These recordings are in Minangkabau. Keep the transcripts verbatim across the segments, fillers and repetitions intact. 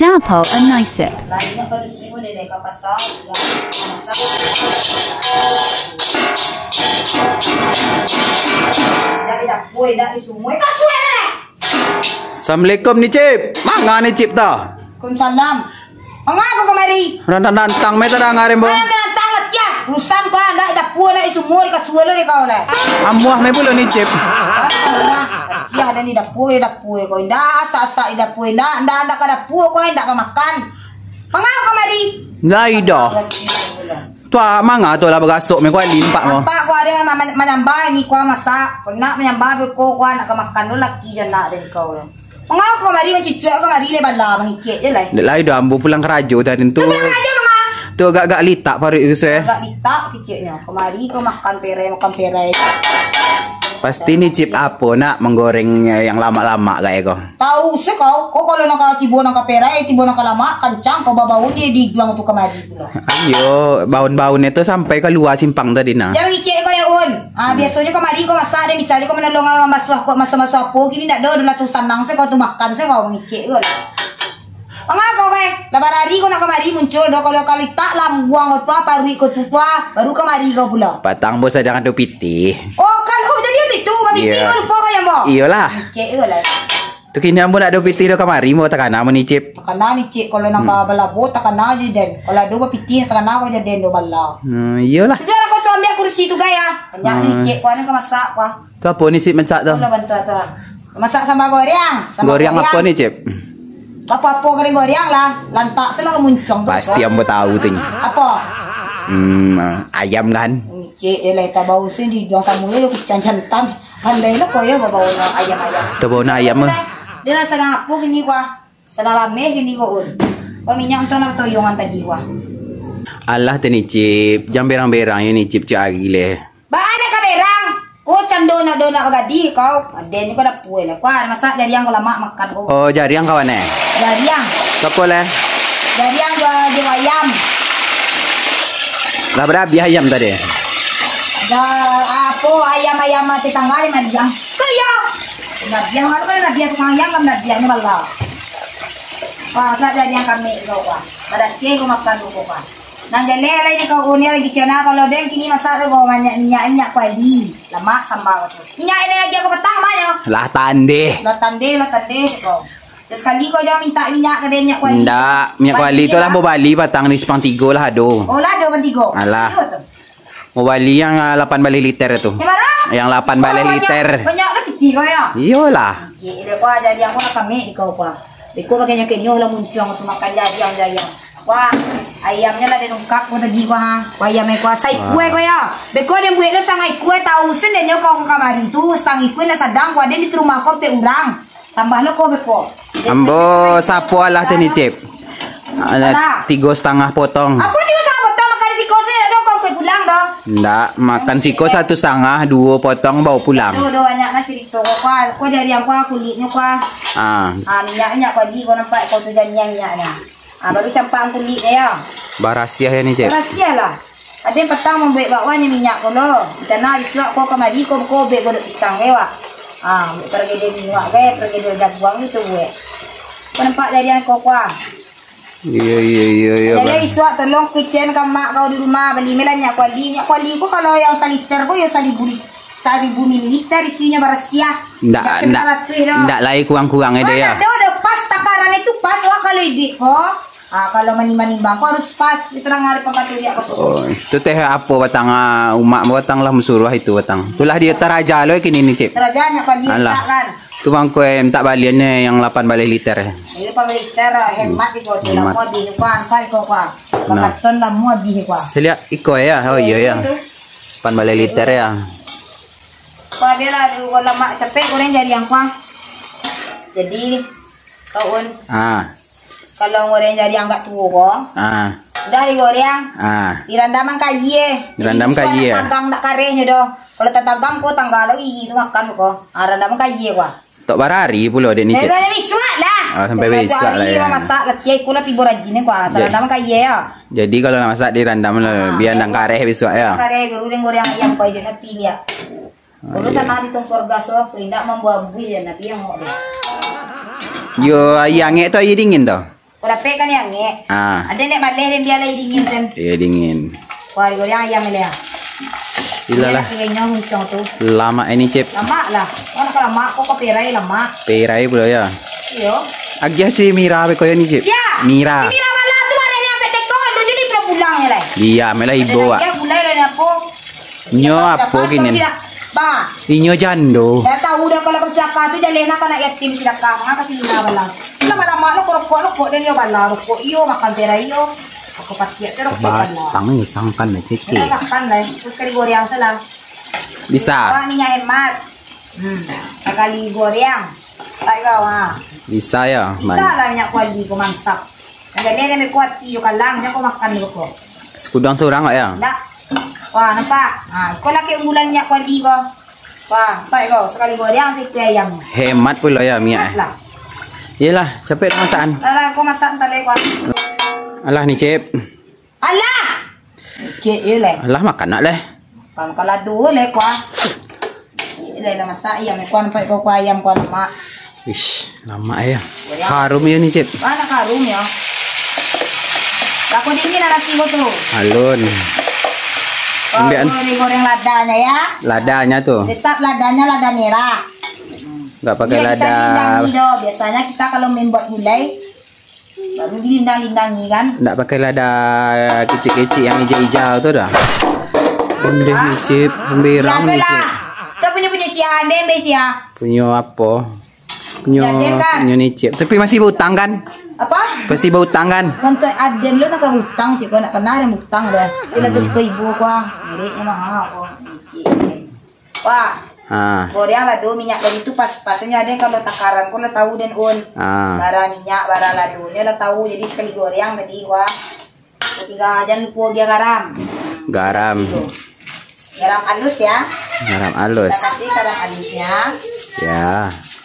Dapo Anisip. Assalamualaikum, Ni Cip. Manga Ni Cip tu? Waalaikumsalam. Manga ko kamari? Rantang-rantang, me tadanga den, bo. Rantang-rantang lah, tiah. Urusan ko, ndak di dapua, ndak di sumua, di kasua lo dek kau lah. Amuah me pulo, Ni Cip. Ah, amuah. Tiah, ado di dapua, di dapua ko. Indak, asak-asak di dapua. Indak, indak, indak ka dapua ko, indak ka makan. Manga ko kamari? Lai doh. Tu ah, manga tu lah bagasok me kuali nampak mo. Nampak ko ado ma-, ma-, manyambah ni ko masak. Ko nak manyambah beko ko nak ka makan lo laki jo anak dari kau lo. Manga ko kamari mancucuak kamari le bala mangicek je lai. Dek lai doh ambo pulang karajo tadi tu. Tu pulang karajo manga? Tu agak-agak litak paruik ko se. Agak litak kiceknyo. Kamari ko makan perai, makan perai. Pasti Ni Cip apo nak manggoreng yang lamak-lamak kayak ko. Tahu se kau, kau kalau nak ka tibo nak ka perai, tibo nak ka lamak, kancang kau babau dia di juang tu kamari pulo. Iyo, baun-baun itu sampai kalua simpang tadi nah. Jangan ngicek kau ya, Un. Ah, biasonyo kamari kau masak deh, misalnyo kau manolong mambasuah kau maso-maso apo, kini ndak do, lah tu sanang se kau tu makan se kau mangicek kau lah. Manga kau keh, lah barari kau nak kamari muncul do, kalau kalitak lambuang kau tu, paruik kau tu tu, baru kamari kau pulo. Patang bos ada tu pitih. Oh, kan, oh, jadi itu, babitih Iyo. Kau lupa kau yang bo? Iyolah. Ngicek kau lah. Tu kini ambo nak do pitih do kamari, mo takana mo Ni Cip. Takana Ni Cip, kalau nak ka balabo takana je den. Kalau ado bapitih takana ko je den do bala. Hmm, iyolah. Sudah lah kau tu ambiak kursi tu gaya. Banyak Ni Cip, kau ni ka masak kau. Tu apo Ni Cip masak tu? Kalau bantu tu. Masak sambal goreng. Sambal Goreng apo Ni Cip? Apo-apo goreng-goreng lah. Lantak se lah ka muncuang tu. Pasti ambo tahu tu. Apo? Hmm, ayam kan? Cik, eh, lah, tabau sen di duang samuyo yo kicang jantan. Pandai lah kau yo babau na ayam-ayam. Tabau na ayam mah. Dia lah sadang apo kini kau? Sadang lameh kini kau, Un. Kau minyak untuang nak toyongan tadi kau. Alah tu Ni Cip, jan berang-berang yo Ni Cip, cik ari leh. Baa nak ka berang? Kau cando nak do nak bagadih kau. Aden kau dah puai lah. Kau masak jariang kau lamak makan kau. Oh, jariang kawan eh? Jariang. Siapa leh? Jariang dua, dua ayam. Lah barabiah ayam tadi? Dah, apo, ayam-ayam tetangga ni maliang. Kau ya? Maliang, mana kan maliang tukang ayam kan maliang ni bala. Wah, sa jariang kami kau, wah. Pada ceh kau makan dulu, wah. Nan jaleh lai ni kau, unia lagi cana kalau den kini masak tu kau banyak minyak, minyak kuali. Lamak sambal tu. Minyak ini lagi aku petang banyak. Lah tandeh. Lah tandeh, lah tandeh kau. Sekali kau jangan minta minyak ka den, minyak kuali. Ndak, minyak kuali tu lah mau bali patang di Simpang Tigo lah ado. Oh, lah ado Simpang Tigo. Alah. Ado tu. Mau bali yang ah, lapan baleh liter tu. Yang mana? Yang lapan baleh liter. Banyak dah piti kau ya. Iyolah. Cik, dia kau aja dia kau nak kami di kau kau. Beko pakai nyo kenyo lah muncuang tu makan jariang-jariang. Wah, ayamnya lah den ungkap ko tadi ko ha. Wah, ayam ko saikue ko ya. Beko den buek lo sangai kue tahu sen den nyo kau ka kamari tu, sangai kue nak sadang ko den di rumah ko pe urang. Tambah lo ko beko. Ambo sapo alah tadi, Cip? Ada tigo setengah potong. Apo tigo setengah potong makan siko sen ado kau kue pulang doh. Ndak, makan siko satu setengah, duo potong bawa pulang. Aduh, aduh, banyak lah cerita ko. Ko, ko jariang ko, kulitnya ko. Ah. Ah, minyak, minyak ko di ko nampak ko tu jariang minyaknya. Ah, baru campang kulitnya ya. Barasiah ya ni, Cep. Barasiah lah. Ada yang petang mambuek bakwan ni minyak ko lo. Di sana bisuak ko kamari ko, ko bek godok pisang ke, Wak. Ah, buek pergedel minyak ke, pergedel jaguang gitu buek. Ko nampak jariang ko, ko. Iya, iya, iya, iya. Jadi bang, isuak tolong kucen ka mak kau di rumah, bali melah minyak kuali. Minyak kuali ko kalau yang saliter ko ya saribu, saribu mililiter isinya barasiah. Ndak, ndak, ndak lai kurang-kurang ado ya. Ado, ado pas takaran itu pas wak kalau idik ko. Ah, kalau manimbang-nimbang ko harus pas. Kita dengar pembantu dia ko. Oh, itu teh apa batang ah, umak batang lah musuruah itu batang. Itulah dia taraja lo kini ni, Cip. Taraja minyak kuali. Alah. Kan. Tu bang kue minta baliannya yang lapan baleh liter. Iyo, pabeli sekarang hemat iko tu, lah mau habis iko, angkai iko, kuah. Nah. Karton lah mau habis iko. Seliak iko ya, oh iya ya. Pan balai liter ya. Kuah dia lah, dulu kalau mak capek goreng jariang kuah. Jadi, kawan. Ah. Kalau goreng jariang agak tua ko. Ah. Dah digoreng. Ah. Dirandaman kaye. Dirandam kaye. Tagang tak karehnyo doh. Kalau tatagang ko tangga lagi tu makan ko. Ah, randaman kaye kuah. Tok barari pulo dek ni, Cep. Sampai bisuak lah. Ah, sampai bisuak lah, ya. Masak latiah iko lah tibo rajin ni, kuah. Sarandam kaye ya. Jadi kalau nak masak dirandam lah, biar ndang kareh bisuak ya. Kareh guru deng goreng ayam kau ide napi dia. Guru sana di tongkor gas lo, indak mambuah buih ya napi yang ngok deh. Yo, aia angek tu aia dingin tu. Kau dapek kan yang angek? Ah. Ada nak baleh dan biarlah dingin kan. Iya, dingin. Wah, digoreng ayam ni ya. Ilah lah. Kayaknya muncung tu. Lamak ini, Cip. Lamak lah. Kau nak lamak, kau kau perai lamak. Perai pula ya. Iyo. Agiah si Mira be koyo ni, Cip. Ya. Mira. Si Mira malah tu mana ni sampai tekong, lu jadi pulang-pulang ya lah. Dia malah ibo, Wak. Dia gulai dan apa? Nyo apo kini? Ba. Inyo jando. Dah tahu dah kalau ka Silaka tu jaleh nak anak yatim Silaka. Manga ka Silaka bala. Lama-lama lo korokok lo kok dan yo bala rokok iyo makan tera iyo. Aku patiak tu rokok bala. Sebatang ni sangkan ni cekik. Ini sangkan lah. Terus kali goreng salah. Bisa. Wah, minyak hemat. Hmm. Sekali goreng. Tak kau ha. Bisa ya. Bisa lah minyak kuali ko mantap. Jadi ada kuat iyo kalang, jangan kau makan dulu kok. Sekudang seorang kok ya. Ndak. Wah, nampak? Ha, kau laki unggulan minyak kuali kau. Wah, nampak kau? Sekali goreng, situ ayam. Hemat pula ya minyak. Hemat lah. Iyalah, capek dah masakan. Alah, kau masak entar lagi kau. Alah ni, Cip. Alah! Cik, iya leh. Alah, makan nak leh. Kan kalau dulu leh kau. Iya leh, lah masak ayam, kau nampak kau, kau ayam, kau lemak. Ish, lamak ya. Harum ya ni, Cip. Mana harum ya? Aku dingin lah nasi kau tu. Alun. Kau Ambil an- boleh goreng ladanya ya. Ladanya tu. Tetap ladanya lada merah. Enggak pakai Dia bisa lada. Dilindangi doh. Biasanya kita kalau membuat gulai, baru dilindang-lindangi kan. Enggak pakai lada kecik-kecik yang ijau-ijau tu dah. Ondeh ni, Cip, pembirang ni, Cip. Biasalah. Tu punya-punya sia, embe-embe sia. Punyo apo? Punyo, Aden kan? Punyo ni, Cip. Tapi masih berutang kan? Apa? Masih berutang kan? Bantuak aden lu nak berutang, Cik. Kau nak kenal yang berutang dah. Dia lagi suka ibu aku ah. Miliknya mahal kau. Cik. Wah. Ha. Goreng lah do minyak tadi tu pas-pasnya ada kalau takaran pun lah tahu den un. Ha. Bara minyak, bara ladonyo lah tahu. Jadi sekali goreng tadi wah. Ketiga jangan lupa dia garam. Garam. Garam halus ya. Garam halus. Kita kasih garam halusnya. Ya.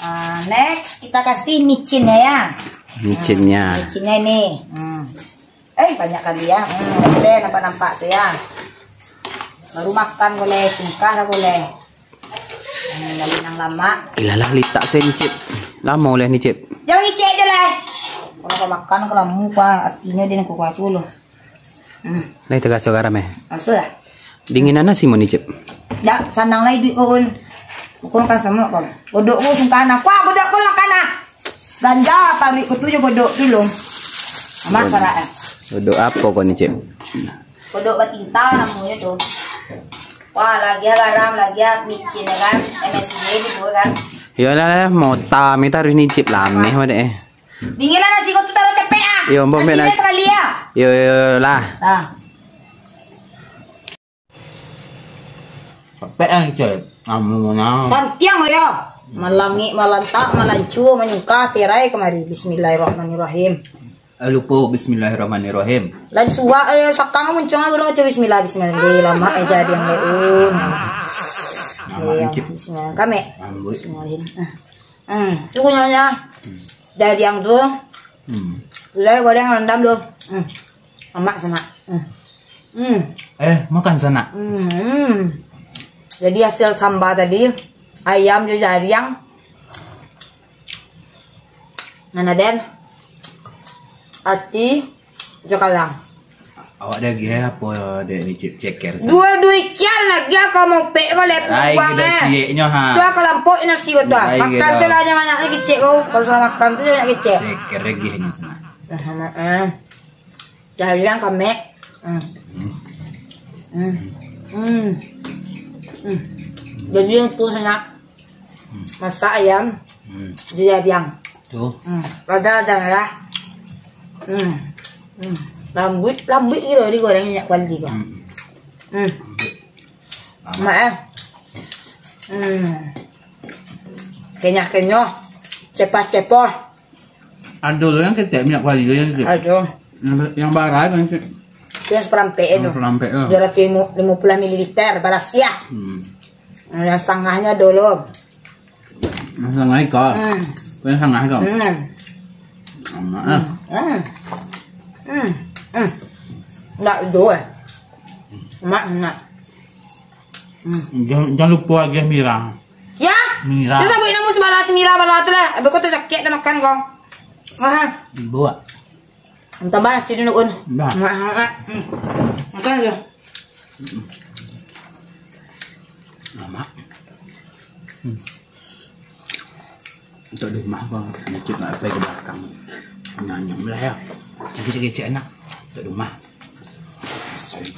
Ah, next kita kasih micinnya ya. Micinnya. Ah, micinnya ini. Hmm. Eh, banyak kali ya. Hmm, boleh nampak-nampak tu ya. Baru makan boleh, singkah dah boleh. Hmm, lalu yang lama. Ilalah litak saya ni, Cip. Lama oleh ni, Cip. Jangan ngicek je lah. Kalau kau makan, kalau muka, artinya dia nak kuasa dulu. Hmm. Lai terasa garam eh? Rasa lah. Dinginan nasi mau ni, Cip. Dak, sanang lah iduik kau, Ul. Kau makan sama kau. Godok kau sungkan aku, ah, godok kau makan ah. Ganja paruik kau tu je godok dulu. Amat sarak eh. Godok apa kau ni, Cip? Godok batinta namanya tu. Wah, lagi garam, lagi micin ya kan. M S G ni tu kan. Yolah, lah, mau taruh ni, Cip, lameh wadah eh. Dingin lah nasi kau tu taruh cepek ah. Yo, ambo ambil nasi nasi. Sekali ya. Yo, yo, yo, lah. Nah. Capek kan, Cep? Amunah. Santiang ya. Malangik, malantak, malancua, manyungkah, tirai kamari. Bismillahirrahmanirrahim. Eh, lupa, bismillahirrahmanirrahim. Lain suak, eh, sakang muncung, baru baca bismillah, bismillah. Lama eh, jadi yang lain. Lama eh, dikit. Bismillah. Kami. Ambut. Bismillahirrahmanirrahim. Ah. Hmm, tu kunyahnya. Jariang tu. Hmm. Gulai goreng rendam tu. Hmm. Amak sanak. Hmm. Hmm. Eh, makan sanak. Hmm. Jadi hasil samba tadi, ayam jo jariang. Nan aden. Ati, Cakalang. Awak dagih eh, apo dek ni, Cip, ceker sanak? Dua duit kian lagi ah, kau mau pek kau lep. Lai buang gila eh. Cieknyo ha. Tu ah kalampok nasi kau tu ah. Lai makan gila. Salah aja banyak lagi cek kau. Kalau salah makan tu banyak kecek. Ceker dagih ni sanak. Nah, sama eh. Jariang kami. Hmm. Hmm. Hmm. Hmm. Jadi itu sanak. Hmm. Masak ayam. Hmm. Di jariang. Tu. Hmm. Ada ada merah. Hmm. Hmm. Lambuik, lambuik gitu digoreng minyak kuali tu. Hmm. Hmm. Lama. Mak eh. Hmm. Kenyah-kenyah. Cepah-cepah. Ado lo yang ketek minyak kuali lo yang ketek. Ado. Yang, yang bara kan, Cik? Itu yang seperampek itu. Yang seperampek tu. Dua ratus lima puluh mililiter, barasiah. Hmm. Yang setengahnya dulu. Yang setengah ikut. Hmm. Yang setengah ikut. Hmm. Amak ah. Hmm. Hmm. Hmm. Ndak dua. Mak nak. Hmm. Jangan, jangan lupa agih Mira. Ya? Mira. Dia tak boleh nemu sebelah semira bala tu lah. Habis kau tu sakit dah makan kau. Aha. Buat. Tambah nasi dulu, Un. Nah. Mak, mak, mak. Hmm. Makan tu. Hmm. Untuak di rumah, Bang. Nyakik nak pai ka balakang. Nyanyi lah, yo. Kecek-kecek anak. Untuak di rumah. Sorry.